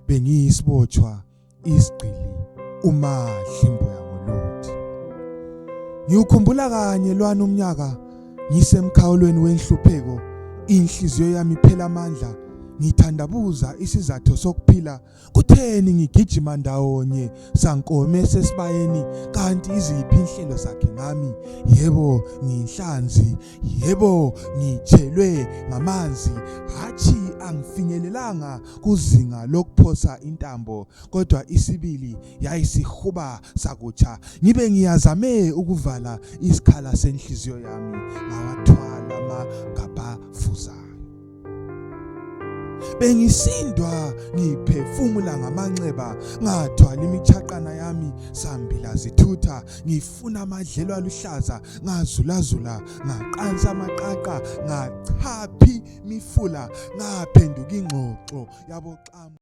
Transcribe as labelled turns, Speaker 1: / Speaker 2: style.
Speaker 1: Bengiyisibotshwa isigqili uMadlimbuya ngoluthi. Ngiwukhumbula kanye lwana umnyaka ngisemkhawulweni wenhlupheko, inhliziyo yami iphela amandla, ngithandabuza isizathu sokuphila. Kutheni ngigijima ndawonye sankome sesibayeni, kanti iziphi inhlelo zakhe ngami? Yebo, ngiyinhlanzi, yebo, ngitshelwe ngamanzi, hatshi angifinyelelanga kuzinga lokuphosa intambo, kodwa isibili yayisihuba sakutsha. Ngibe ngiyazame ukuvala isikhala senhliziyo yami, ngawathwala amagabhafuzayo. Bengisindwa ngiphefumula ngamanxeba, ngathwala imithaqana yami sambila zithutha, ngifuna amadlelo aluhlaza, ngazulazula, ngaqansa amaqaqa, ngachaphi mifula, ngaphenduka ingxoxo yaboxamu.